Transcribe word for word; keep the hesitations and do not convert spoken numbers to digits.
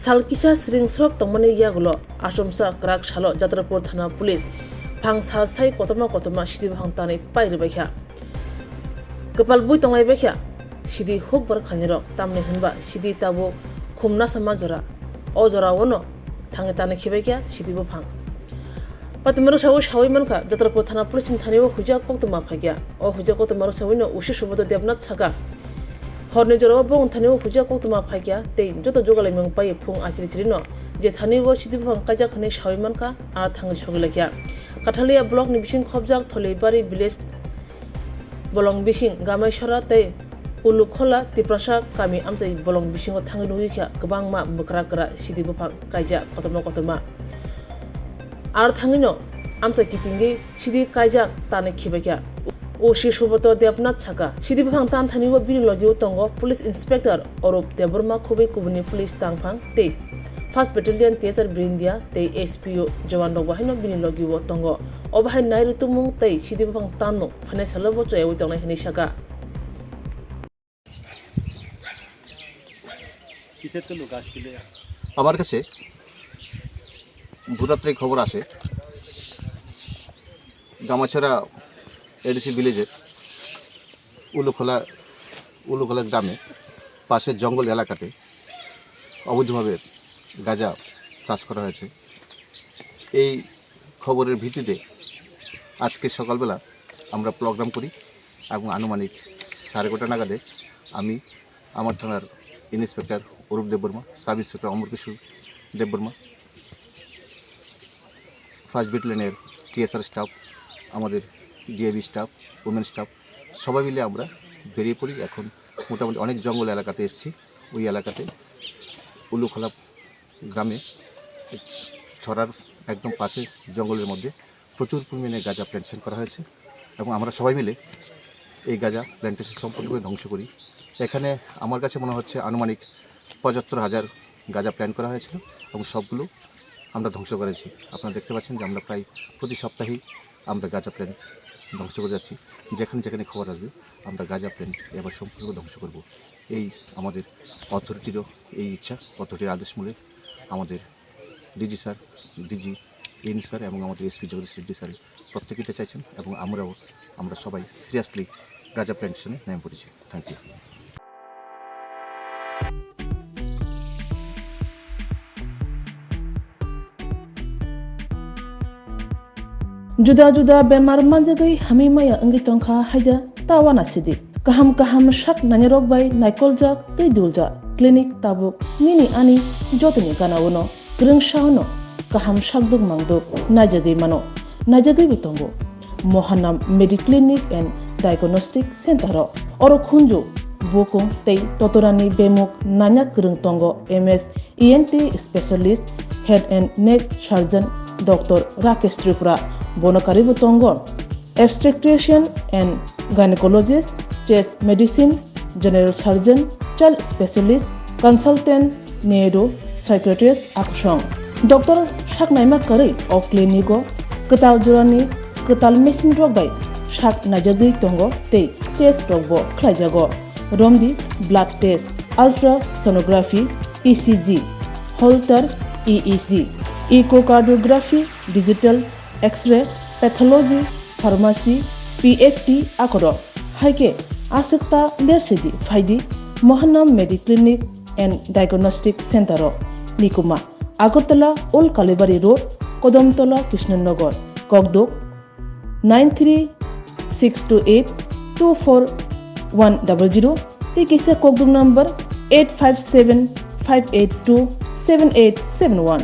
Sal kisa sring srop tongmani yagulo achomsa kwrak salo Jatrapur thana police phang sal sai kotorma kotorma sidi buphang tanwi pai rwbaikha. Kwpal bui tonglai baikha sidi hukbar khainirok, tamni hwnba sidi tabuk khum nasama jora. O jorao no thangwi tanwi khibaikha sidi buphang. Patimaro sawi sawi mankha, Jatrapur thana police ni thani o huijak koktwma phaikha. O huijak koktwma rwsawi no usi Subodro Debnath saka, horni jorao bong thani o huijak koktwma phaikha tei joto jogalaimung pai phung achiri chiri no je thani o sidi buphang kaijak hwnwi sawi mankha, aro thangwi sogwi laikha. Kathalia block ni bising khobjak Tholibari village bolong bising Gamaisora tei Ulukhola Tiprasa kami amchai bolong bisingo thangwi nugwi kha kwbangma bwkra kwra sidi buphang kaijak kotorma kotorma. Aro thangwino amchai kitingwi sidi kaijak tanwi khibaikha. O C Subodro Debnath saka, sidi buphang tan thani o bini logi o tongo Police Inspector Orup Debbarma, khubui kubuni police tangphang tei First Battalion T S R Brindia tei S P O jowan rok bo haino bini logi o tongo. Obo hai nai rwtwmung tei sidi buphang tanmung financial o bo choyaui tongnai hinwi saka. আমার কাছে ভোররাত্রে খবর আসে, গামাছড়া এডিসি ভিলেজের উলুখোলা, উলুখোলা গ্রামে পাশের জঙ্গল এলাকাতে অবৈধভাবে গাঁজা চাষ করা হয়েছে। এই খবরের ভিত্তিতে আজকে সকালবেলা আমরা প্রোগ্রাম করি এবং আনুমানিক সাড়ে এগারোটা নাগাদে আমি আমার থানার ইন্সপেক্টর অরূপ দেববর্মা, সাব ইন্সপেক্টর অমর কিশোর দেববর্মা, ফার্স্ট ব্যাটালিয়নের টিএসআর স্টাফ, আমাদের ডিএবি স্টাফ, উমেন স্টাফ, সবাই মিলে আমরা বেরিয়ে পড়ি। এখন মোটামুটি অনেক জঙ্গল এলাকাতে এসেছি। ওই এলাকাতে উলুখোলা গ্রামে ছড়ার একদম পাশে জঙ্গলের মধ্যে প্রচুর পরিমাণে গাঁজা প্ল্যান্টেশন করা হয়েছে এবং আমরা সবাই মিলে এই গাঁজা প্ল্যান্টেশন সম্পূর্ণরূপে ধ্বংস করি। এখানে আমার কাছে মনে হচ্ছে আনুমানিক পঁচাত্তর হাজার গাঁজা প্ল্যান্ট করা হয়েছিল এবং সবগুলো আমরা ধ্বংস করেছি। আপনারা দেখতে পাচ্ছেন যে আমরা প্রায় প্রতি সপ্তাহেই আমরা গাঁজা প্ল্যান্ট ধ্বংস করে যাচ্ছি। যেখানে যেখানে খবর আসবে, আমরা গাঁজা প্ল্যান্ট এবার সম্পূর্ণ ধ্বংস করব। এই আমাদের অথরিটিরও এই ইচ্ছা, অথরিটির আদেশ মূলে আমাদের ডিজি স্যার, ডিজি এন স্যার এবং আমাদের এসপি জগদীশ রেড্ডি স্যার প্রত্যেকে এটা চাইছেন এবং আমরাও, আমরা সবাই সিরিয়াসলি গাঁজা প্ল্যান্টেশনে নেমে পড়েছি। Thank you. Juda juda bemar manjagwi hamwi maya wngwi tongkha haida ta uanasidi. Kaham kaham sak nainarok bai naikoljak tei duljak clinic tabuk nini ani jotoni gana-o no kwrwngsa-o no kaham sakduk mangduk naijagwi mano, naijagwibo tongo. Mohanam Mediclinic and Diagnostic Center-o oro khunju bukung tei totorani bemuk nanya kwrwng tongo M S E N T specialist, head and neck surgeon Doctor Rakesh Tripura. Bono karwibo tongo obstetrician and gynecologist, chest medicine, general surgeon, child specialist, consultant, neuro, psychiatrist, akusong. Doctor sak naima karwi o clinic-o kwtal jorani kwtal machine rok bai sak naijagwi tongo tei test rok bo khlaijago. Romdi blood test, ultrasonography, E C G, Holter E E G, echocardiography, digital X-ray, pathology, pharmacy, P F T akorok. Hai khe aswk ta lersidi phaidi Mohanam Mediclinic and Diagnostic Center-o. Nikuma, Agartala Old Kalibari Road, Kodamtola, Krishnanagar, Kokduk, nine three six two eight two four one double zero, tei kisa kokduk number eight five seven five eight two seven eight seven one.